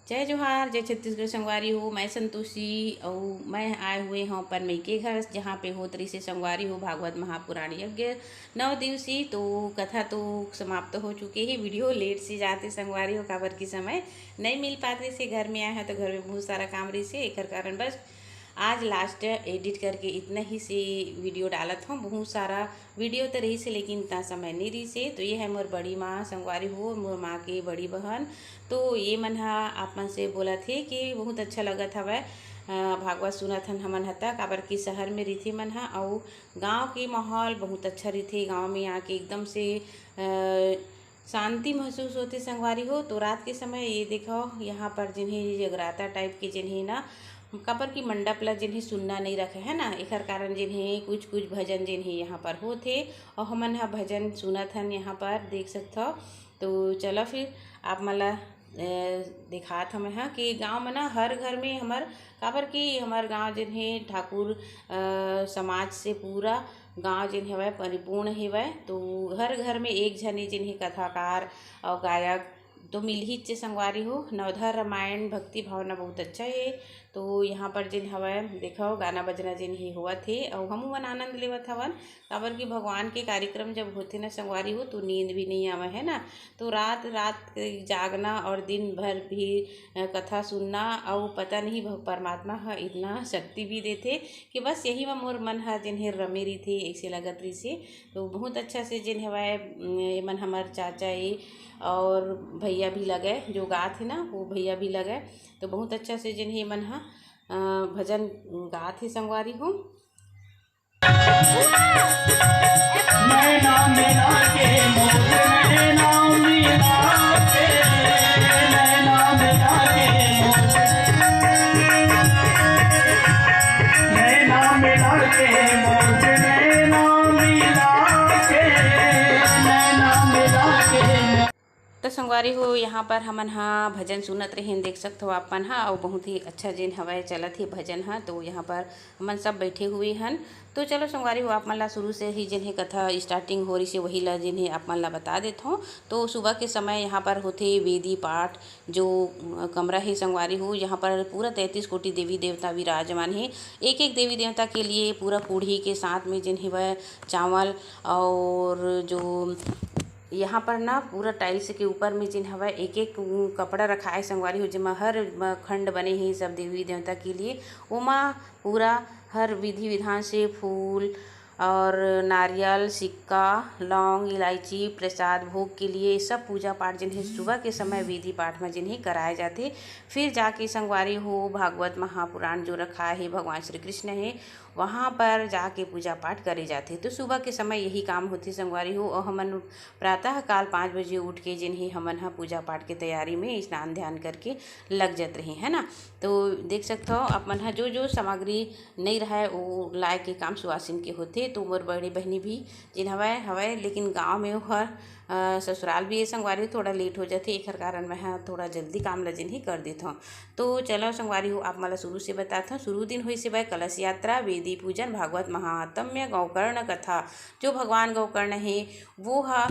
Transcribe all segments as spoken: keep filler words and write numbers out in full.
जय जोहार, जय छत्तीसगढ़ संगवारी हो। मैं संतोषी अउ मैं आए हुए हूँ अपन मइके घर, जहाँ पे होत रहिसे संगवारी हो भागवत महापुराण यज्ञ नौ दिवसीय। तो कथा तो समाप्त हो चुके हे, वीडियो लेट से जाते संगवारी हो, काबर की समय नहीं मिल पात रहिसे। घर में आए हैं तो घर में बहुत सारा काम रहिसे, एकर कारण बस आज लास्ट एडिट करके इतना ही से वीडियो डालत हूँ। बहुत सारा वीडियो तो रहिसे लेकिन इतना समय नहीं रहिसे। तो ये है मोर बड़ी माँ संगवारी हो, मोर माँ के बड़ी बहन। तो ये मन हा आप मन से बोलत हे कि बहुत अच्छा लगत हवय, अ, भागवत सुनत हन हमन ह त, काबर कि शहर में रहिथे मन ह अउ गाँव के माहौल बहुत अच्छा रहिथे। गाँव में आके एकदम से, अ, शांति महसूस होथे संगवारी हो। तो रात के समय ये देखो, यहाँ पर जिन्हें जगराता टाइप के जिन्हें ना, काबर की मंडप ला जिन्हें सुनना नहीं रखे है ना, एकर कारण जिन्हें कुछ कुछ भजन जिन्हें यहाँ पर होथे अउ हमन ह भजन सुनत हन यहाँ पर, देख सकथव। तो चलो फिर आप मन ला, अ, दिखात हमें हा कि गाँव में ना हर घर में हमर, काबर कि हमर गाँव जिन्हें ठाकुर, अ, समाज से पूरा गाँव जिन हवय परिपूर्ण हेवय। तो हर घर में एक झने जिन हे कथाकार अउ गायक तो मिलहीच हे संगवारी हो। नवधा रामायण भक्ति भावना बहुत अच्छा हे। तो यहाँ पर जिन हवय देखो गाना बजना जिन ही होवत हे अउ हमू मन आनंद लेवत हवन, काबर कि भगवान के कार्यक्रम जब होथे ना संगवारी हो तो नींद भी नहीं आवे है ना। तो रात रात के जागना और दिन भर भी, अ, कथा सुनना अउ पता नहीं भ-, परमात्मा ह इतना शक्ति भी देथे कि बस यही म मोर मन ह जेन हे रमे रहिथे, ऐसे लगत रहिसे। तो बहुत अच्छा से जेन हवय, उम, एमन हमर चाचा ए और भैया भी लगे, जो गात हे ना, वो भैया भी लगे। तो बहुत अच्छा से जेन हे एमन ह, अ, भजन गात हे संगवारी हो। नैना मिला के मोर, नैना मिला के, नैना मिला के मोर, नैना मिला के मोर, नैना मिला के, नैना मिला के मोर। तो संगवारी हो, यहाँ पर हमन हा भजन सुनत रहेन, देख सकत हो आप मन हा, अउ बहुत ही अच्छा जेन हवय चलत हे भजन हा। तो यहाँ पर हमन सब बैठे हुए हन। तो चलो संगवारी हो, आप मन ला शुरू से ही जेन हे कथा स्टार्टिंग हो रही से वही ला जेन हे आप मन ला बता देत हूँ। तो सुबह के समय यहाँ पर होथे वेदी पाठ, जो, अ, कमरा हे संगवारी हो, यहाँ पर पूरा तैंतीस कोटि देवी देवता विराजमान हे। एक एक देवी देवता के लिए पूरा पूड़ी के साथ में जेन हे वह चावल और जो यहाँ पर ना पूरा टाइल्स के ऊपर में जेन हवय एक एक कपड़ा रखाए संगवारी हो, जेमा हर म-, खंड बने हे सब देवी देवता के लिए। ओमा पूरा हर विधि विधान से फूल और नारियल, सिक्का, लौंग, इलायची, प्रसाद, भोग के लिए सब पूजा पाठ जेन हे सुबह के समय विधि पाठ में जेन हे कराए जाथे। फिर जाके संगवारी हो भागवत महापुराण जो रखा हे भगवान श्री कृष्ण हे, वहाँ पर जाके पूजा पाठ करे जाथे। तो सुबह के समय यही काम होथे संगवारी हो। और हमन प्रातः काल पाँच बजे उठ के जेन हे हमन ह पूजा पाठ के तैयारी में स्नान ध्यान करके लग जात रही है ना। तो देख सकत हो आप मन ह जो जो सामग्री नहीं रहे वो लाए के काम सुवासिन के होथे। तो मोर बड़ी बहनी भी जेन हवय हवय, लेकिन गाँव में ओहर, अ, ससुराल भी ये संगवारी थोड़ा लेट हो जाथे, एखर कारण मैं ह थोड़ा जल्दी काम ल जेन ही कर देत हूँ। तो चलो संगवारी हो, आप मन ला शुरू से बतात हूँ। शुरू दिन होइस हवय कलश यात्रा, वेदी पूजन, भागवत महात्म्य, गोकर्ण कथा। जो भगवान गोकर्ण हे वो ह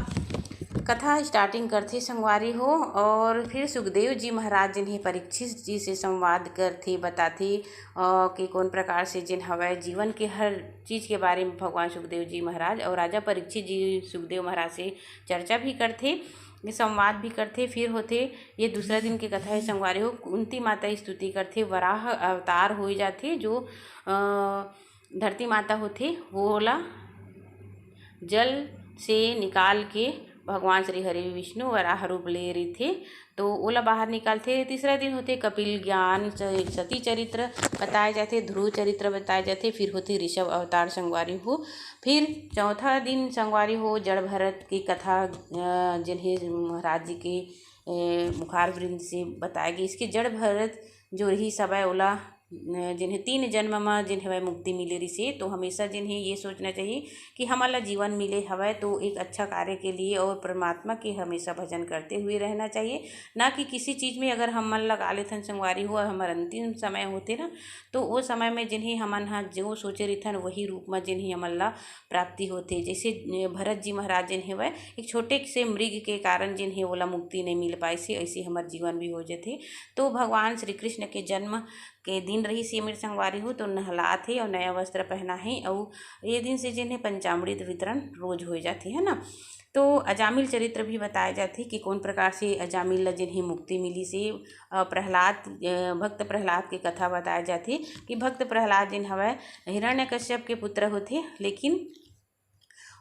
कथा स्टार्टिंग करथे संगवारी हो। और फिर सुखदेव जी महाराज जेन हे परीक्षित जी से संवाद करथे, बताथे, अ, कि कौन प्रकार से जेन हवय जीवन के हर चीज के बारे में भगवान सुखदेव जी महाराज और राजा परीक्षित जी सुखदेव महाराज से चर्चा भी करथे, ये संवाद भी करथे। फिर होथे ये दूसरा दिन के कथा हे संगवारी हो, कुंती माता स्तुति करथे, वराह अवतार हो जाथे जो, अ, धरती माता होथे, वोला जल से निकाल के भगवान श्री हरि विष्णु वराह रूप ले रहिथे, तो ओला बाहर निकालथे। तीसरा दिन होथे कपिल ज्ञान, स-, सती चरित्र बताए जाथे, ध्रुव चरित्र बताए जाथे, फिर होथे ऋषभ अवतार संगवारी हो। फिर चौथा दिन संगवारी हो जड़ भरत की कथा, अ, जेन हे महाराज जी के, ए, मुखार वृंद से बताए गे। इसके जड़ भरत जो रही सबै ओला जिन्हें तीन जन्म म जिन हवय मुक्ति मिले रिसे, तो हमेशा जिन्हें ये सोचना चाहिए कि हमन ला जीवन मिले हवय तो एक अच्छा कार्य के लिए और परमात्मा के हमेशा भजन करते हुए रहना चाहिए, ना कि किसी चीज़ में अगर हमन लगा लेथन संगवारी हो और हमर अंतिम समय होथे ना, तो वो समय में जिन्हें हमन ह जो सोचे रहिथन वही रूप में जिन्हें हमन ला प्राप्ति होथे। जैसे भरत जी महाराज जिन हेवय एक छोटे से मृग के कारण जिन हे ओला मुक्ति नहीं मिल पाइसे, ऐसे हमर जीवन भी हो जथे। तो भगवान श्री कृष्ण के जन्म के दिन रहिस ये मेर संगवारी हो, तो नहलात हे और नया वस्त्र पहना हे और ये दिन से जिन हे पंचामृत वितरण रोज हो जाथे, है ना। तो अजामिल चरित्र भी बताए जाथे कि कौन प्रकार से अजामिल ला जिन हे मुक्ति मिली से। अ, प्रहलाद, अ, भक्त प्रहलाद के कथा बताए जाथे कि भक्त प्रहलाद जिन हवय हिरण्यकश्यप के पुत्र होथे, लेकिन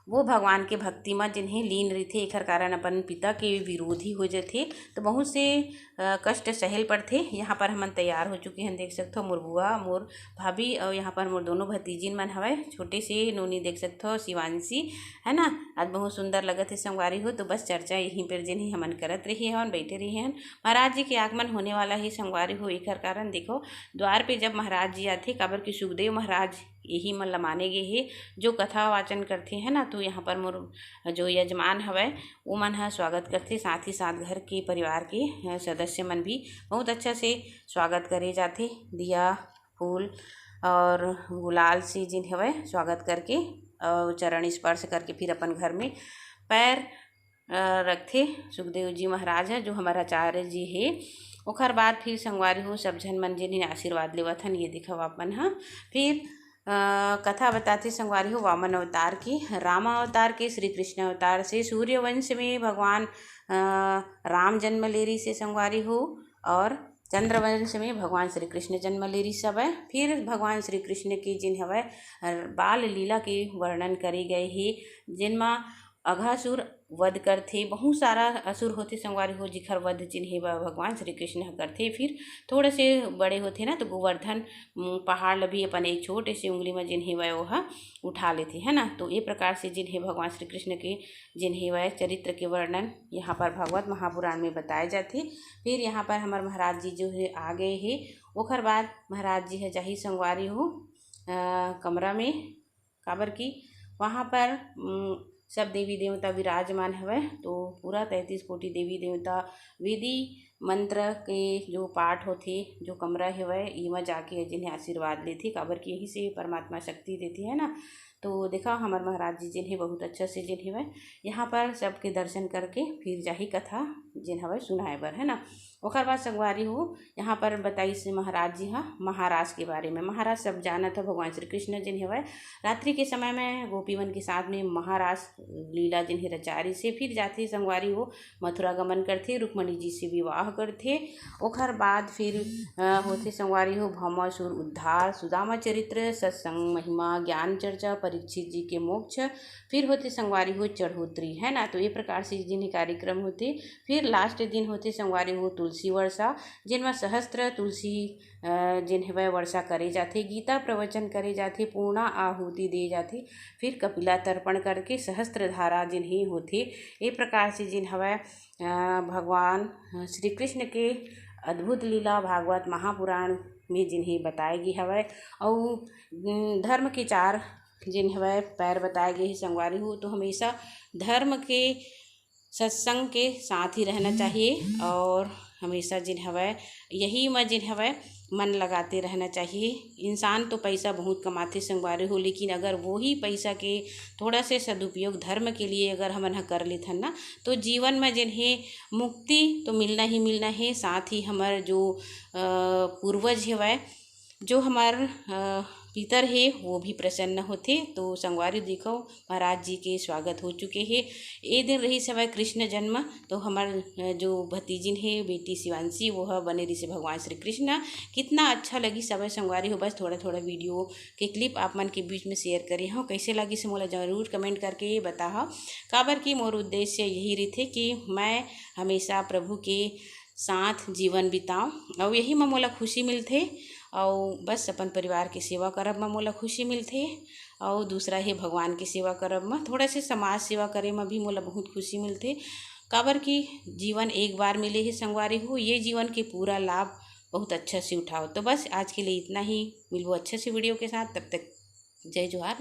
वो भगवान के भक्ति म जिन्हें लीन रहिथे, एखर कारण अपन पिता के विरोधी हो जथे, तो बहुत से, अ, कष्ट सहल पड़थे। यहाँ पर हमन तैयार हो चुके हैं, देख सकथो मोर बुआ, मोर भाभी और यहाँ पर मोर दोनों भतीजिन मन हवय, छोटे से नोनी देख सकथो शिवांशी, है ना। आज बहुत सुंदर लगत हे संगवारी हो। तो बस चर्चा यहीं पर जिन्हें हमन करत रही हन, बैठे रही हन। महाराज जी के आगमन होने वाला ही संगवारी हो, एखर कारण देखो द्वार पे जब महाराज जी आथे, काबर कि सुखदेव महाराज यही मन ल माने गे हे, जो कथा वाचन करथे, है ना। तो यहाँ पर मोर जो यजमान हवय, वो मन ह स्वागत करथे, साथ ही साथ घर के परिवार के, अ, सदस्य मन भी बहुत अच्छा से स्वागत करे जाथे। दिया, फूल और गुलाल से जिन हवय स्वागत करके और चरण स्पर्श करके फिर अपन घर में पैर, अ, रखथे सुखदेव जी महाराज ह, जो हमर आचार्य जी हे। ओखर बाद फिर संगवारी हो सब झन मन जिन आशीर्वाद लेवत हन, ये देखव आप मन ह। फिर अ, कथा बताथे संगवारी हो वामन अवतार के, राम अवतार के, श्री कृष्ण अवतार से। सूर्यवंश में भगवान, अ, राम जन्म ले रहिसे संगवारी हो, और चंद्रवंश में भगवान श्री कृष्ण जन्म ले रहिस हवय। फिर भगवान श्री कृष्ण के जिन हवय, अ, बाल लीला के वर्णन करे गए हे, जिन म अघासुर वध करथे। बहुत सारा असुर होथे संगवारी हो, जिखर वध जिन हे व भगवान श्री कृष्ण ह करथे। फिर थोड़े से बड़े होथे ना, तो गोवर्धन, उम, पहाड़ ल भी अपन एक छोटे से उंगली म जिन हे वह ओह उठा लेथे, है ना। तो ये प्रकार से जिन हे भगवान श्री कृष्ण के जिन हे वह चरित्र के वर्णन यहाँ पर भागवत महापुराण में बताए जाथे। फिर यहाँ पर हमर महाराज जी जो है आ गए हे। ओखर बाद महाराज जी ह जाही संगवारी हो, अ, कमरा में, काबर कि वहाँ पर, उम, सब देवी देवता विराजमान हवय। तो पूरा तैंतीस कोटि देवी देवता विधि मंत्र के जो पाठ होथे, जो कमरा हवय, इमा जाके जिन्हें आशीर्वाद लेथे, काबर कि यही से परमात्मा शक्ति देथे, है ना। तो देखा, हमर महाराज जी जिन्हें बहुत अच्छा से जिन्हें हवय, यहाँ पर सबके दर्शन करके फिर जाही कथा जिन हवय सुनाए बर, है ना। ओकर बाद संगवारी हो, यहाँ पर बताइस महाराज जी ह महारास के बारे में। महारास सब जानत ह, भगवान श्री कृष्ण जिन हवय, रात्रि के समय में गोपी मन के साथ में महारास लीला जिन हे रचारी से फिर जाथे संगवारी हो, मथुरा गमन करथे, रुक्मणी जी से विवाह करथे। ओकर बाद फिर, अ, होथे संगवारी हो भौमासुर उद्धार, सुदामा चरित्र, सत्संग महिमा, ज्ञान चर्चा, परीक्षित जी के मोक्ष, फिर होथे संगवारी हो चढ़ोतरी, है ना। तो ये प्रकार से जिन हे कार्यक्रम होथे। फिर last दिन होथे संगवारी हो तुलसी वर्षा, जिन म सहस्त्र तुलसी, अ, जिन हवय वर्षा करे जाथे, गीता प्रवचन करे जाथे, पूर्णा आहुति दे जाथे, फिर कपिला तर्पण करके सहस्त्र धारा जिन हे होथे। ये प्रकार से जिन हवय, अ, भगवान, अ, श्री कृष्ण के अद्भुत लीला भागवत महापुराण में जिन हे बताए गे हवय। अउ, उम, धर्म के चार जिन हवय पैर बताए गे हे संगवारी हो, तो हमेशा धर्म के सत्संग के साथ ही रहना चाहिए और हमेशा जिन हवय यही म जिन हवय मन लगाते रहना चाहिए। इंसान तो पैसा बहुत कमाथे संगवारी हो, लेकिन अगर वही पैसा के थोड़ा से सदुपयोग धर्म के लिए अगर हमन ह कर लेथन ना, तो जीवन में जिन हे मुक्ति तो मिलना ही मिलना है, साथ ही हमर जो, अ, पूर्वज हवय, जो हमर, अ, पितर हे, वो भी प्रसन्न होथे। तो संगवारी देखो, महाराज जी के स्वागत हो चुके हे। ए दिन रहिस हवय कृष्ण जन्म, तो हमर, अ, जो भतीजिन हे, बेटी शिवांशी, वो ह बने रहिस हे भगवान श्री कृष्ण। कितना अच्छा लगिस हवय संगवारी हो, बस थोड़ा-थोड़ा video के clip आप मन के बीच में share करे हव। कैसे लगिस हे मोला जरूर comment करके बताहव, काबर कि मोर उद्देश्य यही रहिथे कि मैं हमेशा प्रभु के साथ जीवन बिताओ, अउ यही म मोला खुशी मिलथे। अउ बस अपन परिवार के सेवा करब म मोला खुशी मिलथे, अउ दूसरा हे भगवान के सेवा करब म, थोड़ा से समाज सेवा करे म भी मोला बहुत खुशी मिलथे, काबर कि जीवन एक बार मिले हे संगवारी हो, ये जीवन के पूरा लाभ बहुत अच्छा से उठाओ। तो बस आज के लिए इतना ही, मिलबो अच्छा से वीडियो के साथ, तब तक जय जोहार।